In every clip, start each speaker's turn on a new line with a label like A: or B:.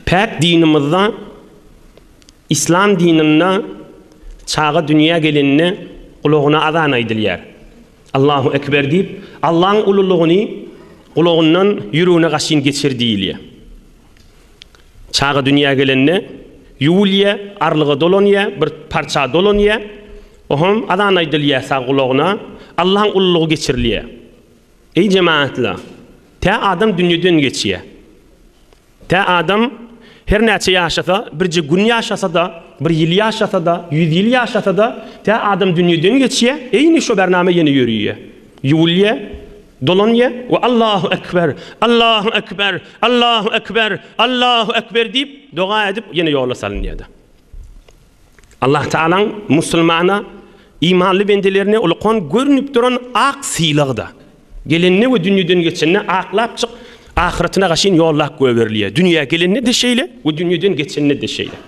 A: Päk dinimizde, Islam dininde çaga dünýä gelende gulagyna azan aýdylýar. Allahu Ekber diýip, Allaň ululygyny gulagyndan ýüregine gaşyn geçir diýilýär. Çaga dünýä gelende ýuwulýar, arlyga dolanýar, bir parça dolanýar. Oňam azan aýdylýar sag gulagyna, Allaň ululygy geçirilýär. Eý jemagatlar! Tä adam dünýeden geçýär. Tä adam her näçe ýaşasa, birje gün ýaşasa-da, bir ýyl ýaşasa-da, ýüz ýyl ýaşasa-da, tä adam dünýeden geçýär, eýni şo bernama ýene ýöriýär. Ýuwulýar, dolanýar we Allahu Ekber, Allahu Ekber, Allahu Ekber, Allahu Ekber diýip, doga edip, ýene ýola salynýar-da. Allah Tagalaň musulmana, imanly bendelerine ulukan görnüp duran ak sylagy-da. Gelende we dünýeden geçende aklapjyk ahyretine gaşyn ýollap goýberilýär. Dünýä gelende-de şeýle we dünýeden geçende-de şeýle.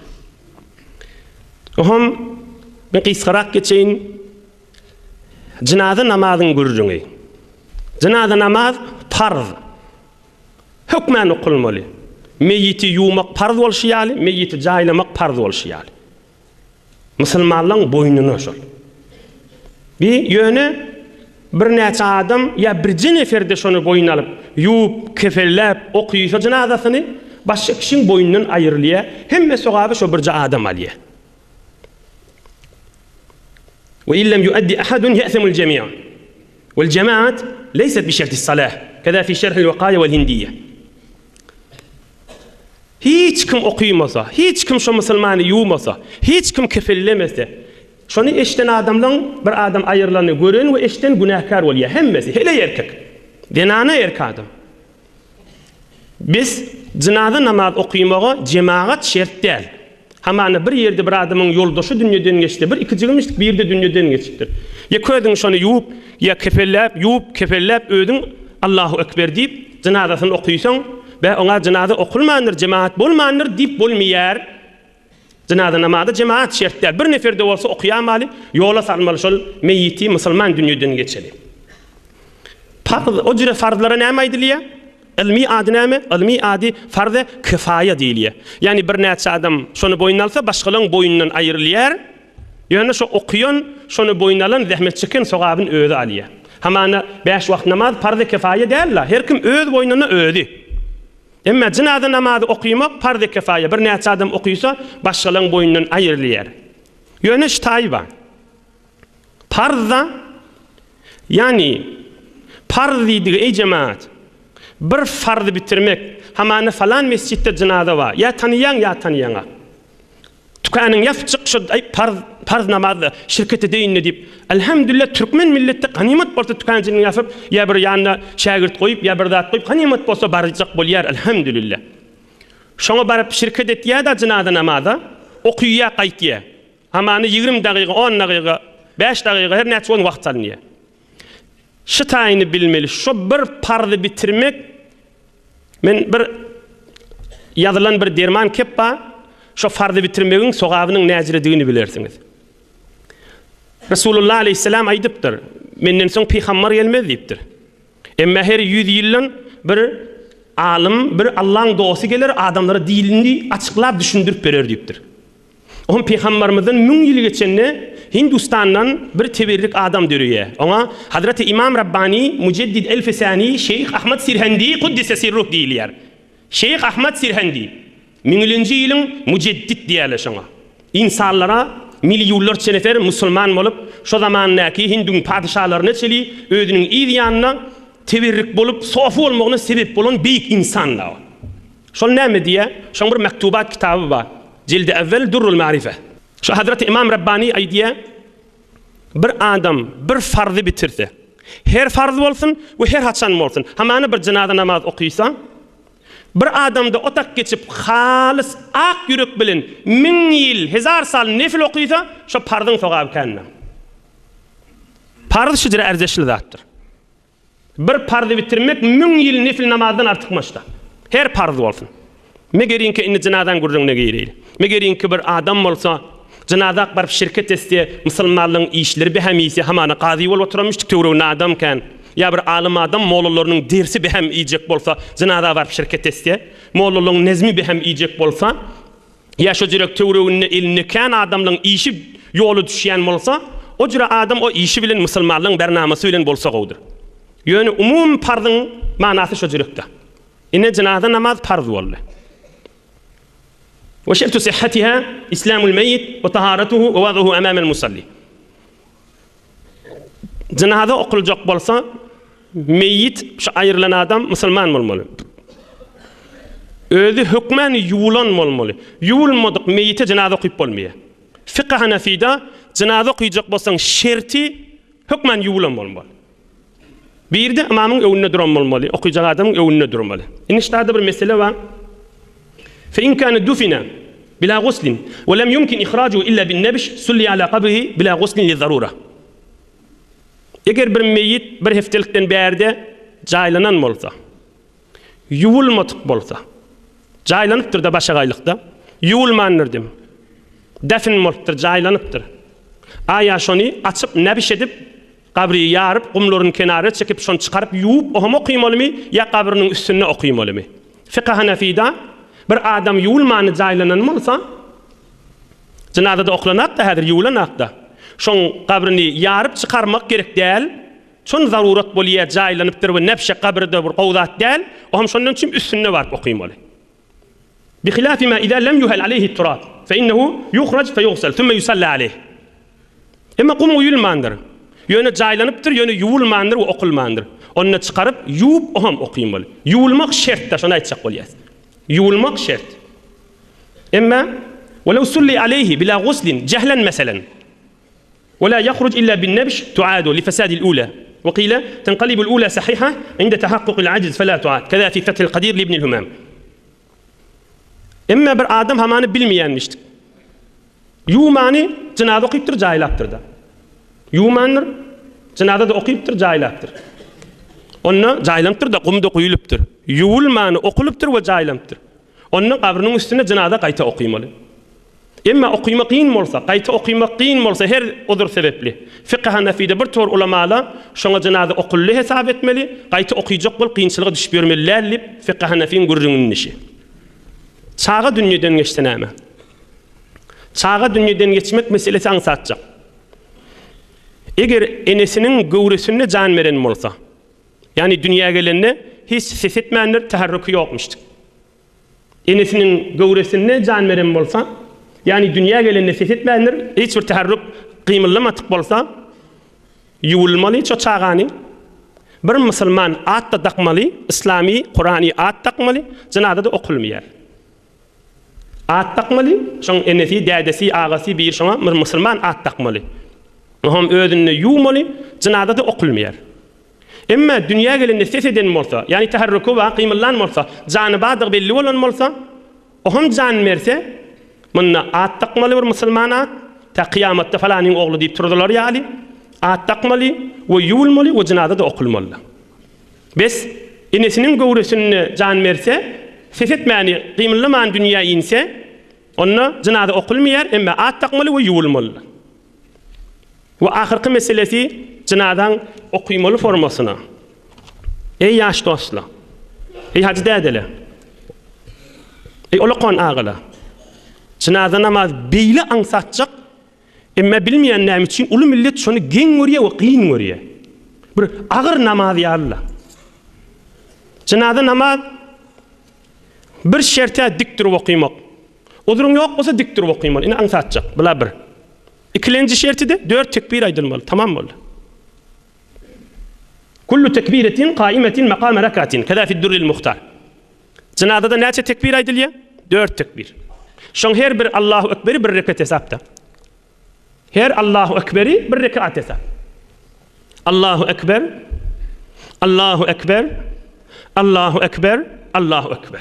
A: Oňam men gysgarak geçeýin. Jynaza namazyň gürrüňi. Jynaza namaz parz. Hökmän okulmaly. Meýiti ýuwmak parz bolşy ýaly, meýiti jaýlamak parz bolşy ýaly. Musulmanlaň boýnuna şol. Bi ýöne birnäçe adam ýa birje neferde şony boýun alyp, ýuwup, kefenläp, okysa jynazasyny, başga kişiň boýnundan aýrylýar, hemme sogaby şo birje adam alýar. We illem ýuaddi ahadun ýe'semul jemi'a. Wel jemaat leýset bi şertis salah. Keza fi şerhil wekaýa wel hindiýe. Hiç kim okymasa, hiç kim şo musulmany ýuwmasa, hiç kim kefillemese, şony eşden adamlaň bir adam aýrylanyny gören we eşden günäkär bolýar hemmesi, heleý erkek, zenana erk adam. Biz jynaza namaz okymaga jemagat şert däl. Hamana bir ýerde bir adamyň ýoldaşy dünýeden geçse, bir ikijigmişdik birde dünýeden geçipdir. Ýeke özüň şony ýuwup, ýa kefenläp, ýuwup, kefenläp özüň Allahu Ekber diýip, jynazasyny okysaň, bä oňa jynaza okulmandyr, jemagat bolmandyr diýip bolmaýar. Jynaza namazy jemagat şert däl. Bir nefer-de bolsa okaýamaly, ýola salmaly şol meýiti musulman dünýeden geçeli. Parz, o jüre farzlara näme aýdylýar? Ylmy ady näme? Ylmy ady farz-e kifaýa diýilýär. Ýagny birnäçe adam şony boýun alsa, başgalaryň boýundan aýrylýar. Ýöne şo okaýan, şony boýun alan, zähmet çeken sogabyny özi alýar. Hamana bäş wagt namaz farz-e kifaýa däl-la, her kim öz boýnuna özi. Emma jynaza namazy okymak farz-e kifaýa, birnäçe adam okysa, başgalaryň boýundan aýrylýar. Ýöne şu taýy bar. Parz-da, ýagny parz diýdigi, eý jemagat, bir farzy bitirmek, hamana falan mesjitde jynaza bar, ýa tanyýaň, ýa tanyýaňa. Tükanyň ýapyp çyk şo aý parz, parz namazda şirket edeýin-de diýip, Elhamdülillah türkmen milletde ganymat bolsa tükanjyny ýapyp, ýa bir ýanyna şägirt goýup, ýa bir zat goýup, ganymat bolsa barjak bolýar, Elhamdülillah. Şoňa baryp şirket etýär-de jynaza namaza, okyýar, gaýtýar. Hamany 20 dagyga, 10 dagyga, 5 dagyga her näçe bolsun wagt alynýar. Şu taýyny bilmeli. Şo bir parzy bitirmek men bir ýazylan bir derman kep bar. Şo farzy bitirmegiň sogabynyň näjiredigini bilersiňiz. Resulullah aleyhisselam aýdypdyr, menden soň pygambar gelmez diýipdir. Emma her 100 ýyldan bir alym, bir Allaň dosty geler, adamlara dinini açyklap düşündirip berer diýipdir. Oňa pygambarymyzdan müň ýyl geçende Hindustandan bir teberrik adam döreýär. Oňa Hazreti Imam Rabbani Mujeddid Elfi Sani Şeýh Ahmad Sirhendi Kuddise Sirruh diýilýär. Şeýh Ahmad Sirhendi müňülenji ýylyň mujeddit diýýärler şoňa. Ynsanlara milliýunlarça nefer musulman bolup, şo zamandaky hinduň patyşalaryna çeli özüniň yz ýanyna teberrik bolup, sofy bolmagyna sebep bolan beýik ynsan-da o. Şol näme diýýär? Şoň bir Mektubat kitaby bar. Jildi ewwel Durrul Marife. Şu Hazreti Imam Rabbani aýdýar, Bir adam bir farzy bitirse, her farz bolsun we her haçan bolsun, hamana bir jynaza namaz okysa, bir adamda otak geçip halys ak ýürek bilen müň ýyl, hezar sal nefil okysa, şo parzyň sogaby kändir. Parz şujra erzeşli zatdyr. Bir parzy bitirmek müň ýyl nefil namazdan artykmaçda. Her parz bolsun. Megeriňki indi jynazaň gürrüňine gireýli. Megeriňki bir adam bolsa, jynazak baryp şirket etse, musulmanlygyň işleri behemisi hamana kazy bolup oturanmyşdyk töwereginde adam kän. Ýa bir alym adam mollalarynyň dersi behem iýjek bolsa, jynaza baryp şirket etse, mollalaryň nezmi behem iýjek bolsa, ýa şo jürek töwereginde elinde kän adamlaryň işi ýola düşýän bolsa, o jüre adam o işi bilen musulmanlaryň bernamasy bilen bolsa gowudyr. Ýöne umumy parzyň manasy şo jürekde. Ine jynaza namaz parz boldy. We şertu sihhatiha islamul meýit we taharatuhu we wad'uhu amamel musalli. Jynaza okuljak bolsa, meýit, şu aýrylan adam musulman bolmaly. Özi hökmän ýuwulan bolmaly. Ýuwulmadyk meýite jynaza okyp bolmaýar. Fykh Hanafida jynaza okyjak bolsaň şerti hökmän ýuwulan bolmaly. Biri-de ymamyň öňünde duran bolmaly, okyjak adamyň öňünde durmaly. Indi ştada bir mesele bar. Fe in kâne dufine bila guslin we lem yumkin ihrajuhu illa bin nebş sulliya ala kabrihi bila guslin li zarura. Eger bir meýit bir hepdelikden bärde jaýlanan bolsa, ýuwulmadyk bolsa, jaýlanypdyr-da başagaýlykda, ýuwulmandyr dim. Defn bolupdyr, jaýlanypdyr. Aýa şony açyp nebş edip Gabry ýaryp, gumlaryny kenara çekip, şony çykaryp ýuwup, oham okymalymy ýa gabrynyň üstünde okymalymy? Fykh Hanafida bir adam ýuwulmany jaýlanan bolsa, jynazada oklanakda häzir ýuwulanakda, şoň gabryny ýaryp çykarmak gerek däl, şon zarurat bolýa jaýlanypdyr we nebşe gabryda bir gowy zat däl, oham şondan üçin üstünde baryp okymaly. Bihilafi ma iza lem yuhel aleyhi turab, fe innehu yuhraj fe yugsel, sümme yusalla aleyh. Emma gum guýulmandyr. Ýöne jaýlanypdyr, ýöne ýuwulmandyr we okulmandyr. Onda çykaryp, ýuwup, oham okymaly. Ýuwulmak şert-de, şony aýtjak bolýas. Ýuwulmak şert. Emma, Welew sulli aleyhi bila guslin, jehlen meselen. Ve la yahruc illa bin nebş tuadu li fesadil ula. Ve qile tenqalibul ula sahiha inde tahakkukil aciz fe la tuad. Keza fi fethil kadir li ibnil humam. Emma bir adam hamany bilmeýänmişdik. Ýuwmany jynaza okypdyr, jaýlapdyr-da. Ýuwmandyr, jynaza-da okypdyr, jaýlapdyr. Onda jaýlanypdyr-da, gum-da guýulypdyr. Ýuwulmany okulypdyr we jaýlanypdyr. Onda gabrynyň üstünde jynaza gaýta okymaly. Emma okyma kyn bolsa, gaýta okymak kyn bolsa her uzur sebepli, Fykh Hanafide bir tor ulamala şoňa jynaza okuldy hesap etmeli, gaýta okyjak bolup kynçylyga düşüp ýörmeli däl diýip Fykh Hanafiň gürrüňiniň işi. Çaga dünýeden geçse näme? Çaga dünýeden geçmek meselesi aňsatjak. Eger enesiniň göwresinde jan beren bolsa, ýagny dünýä gelende hiç ses etmändir, täherrüki ýokmuşdyk. Enesiniň göwresinde jan beren bolsa, ýagny dünýä gelende ses etmändir, hiç bir täherrük gymyldamadyk bolsa, ýuwulmaly şo çagany. Bir musulman at-da dakmaly, yslamy, kurany at dakmaly, jynaza-da okulmaýar. At dakmaly, şoň enesi, dädesi, agasy biri şoňa bir musulman at dakmaly. Oňam özünde ýuwmaly, jynaza-da okulmaýar. Emma dünýä gelende ses eden bolsa, ýagny täherrüki bar, gymyldan bolsa, jany bardygy belli bolan bolsa, oham jan berse, munda at dakmaly bir musulman at, tä kyýamatda falanyň ogly diýip turzular ýaly, at dakmaly we ýuwulmaly we jynaza-da okulmaly. Bes, enesiniň göwresinde jan berse, ses etmäni, gymyldaman dünýä inse, onda jynaza okulmaýar, emma at dakmaly we ýuwulmalydyr. We ahyrky meselesi jynazaň okymaly formasyna. Eý ýaş dostlar! Eý hajy dädeler! Eý olakan agalar! Jynaza namaz beýle aňsatjak, emma bilmeýän näme üçin uly millet şony geň görýär we kyn görýär. Bir agyr namaz ýaly-la. Jynaza namaz bir şerte dik durup okymak. Uzuryň ýok bolsa dik durup okymaly. Ine aňsatjak. Bula bir. Ikilenji şerti-de dört tekbir aýdylmaly. Tamam boldy. Kullu tekbiretin kaimetin makame rekatin. Keza fid durril muhtar. Jynazada näçe tekbir aýdylýar? Dört tekbir. Şoň her bir Allahu ekberi bir rekat hesapda. Her Allahu ekberi bir rekat hesap. Allahu ekber. Allahu ekber. Allahu ekber. Allahu ekber.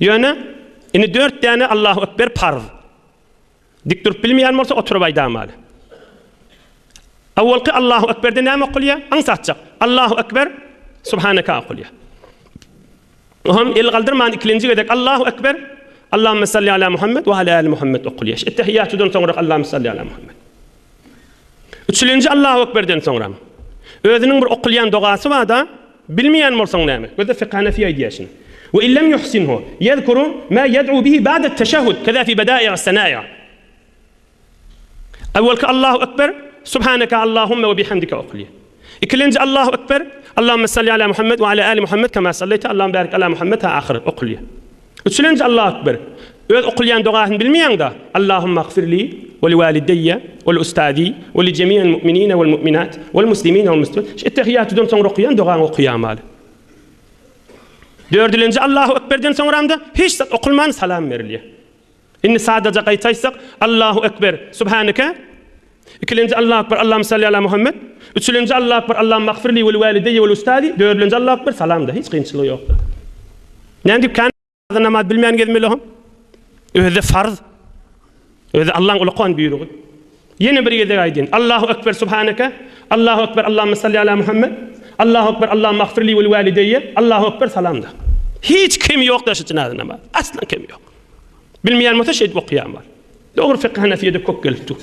A: Ýöne indi dört däne Allahu ekber parz. Dik durup bilmeýän bolsa oturyp aýdamaly. Awalky Allahu ekberde näme okulýar? Aňsatjak. Allahu ekber, Subhanaka okulýar. Oňam el galdyrman ikilenji gezek Allahu ekber, Allahümme salli ala Muhammed we ala ali Muhammed okulýar. Ettehiýatudan soňra Allahümme salli ala Muhammed. Üçülenji Allahu ekberden soňra. Özüniň bir okulýan dogasy bar-da, bilmeýän bolsaň näme? Gözle Fykh Hanefi aýdýar şuny. We in lem yuhsinhu, yezkuru ma yed'u bihi ba'de teşehhud, keza fi bedai'is senai. Awwalky Allahu Ekber, Subhaneke Allahumme we bihamdike okulýar. Ikilenji Allahu Ekber, Allahumme salli ala Muhammed we ala ali Muhammed kema salleýte, Allahumme barik ala Muhammed ta ahyr okulýar. Üçülenji Allahu Ekber, öz okulýan dogasyny bilmeýäňde, Allahumme agfirli we li walideýe we li ustazi we li jemi'il mu'minine wal mu'minat wal muslimine wal muslimat. Şu ettehiýatydan soňra okaýan dogaňy okaýamaly. Dördülenji Allahu Ekberden soňramda hiç zat okulman salam berilýär. Indi sadaja gaýta aýtsak, Allahu Ekber, Subhaneke, ikilenji Allahu Ekber, Allahümme salli ala Muhammed, üçülenji Allahu Ekber, Allahümme agfirli we li walideýe we li ustazi, dördülenji Allahu Ekber, salam-da, hiç kynçylygy ýokdur. Näme diýip kän namaz bilmän gezmeli hom? Özi farz. Özi Allaň ulakan buýrugy. Ýene bir gezek aýdyn. Allahu Ekber Subhaneke, Allahu Ekber Allahümme salli ala Muhammed, Allahu Ekber Allahümme agfirli we li walideýe, Allahu Ekber salam-da. Hiç kemi ýok-da şu jynaza namaz. Asla kemi ýok. Bilmeýän bolsa şeýdip okaýan bar. Dogry fykh Hanefiýede köp gelip dur.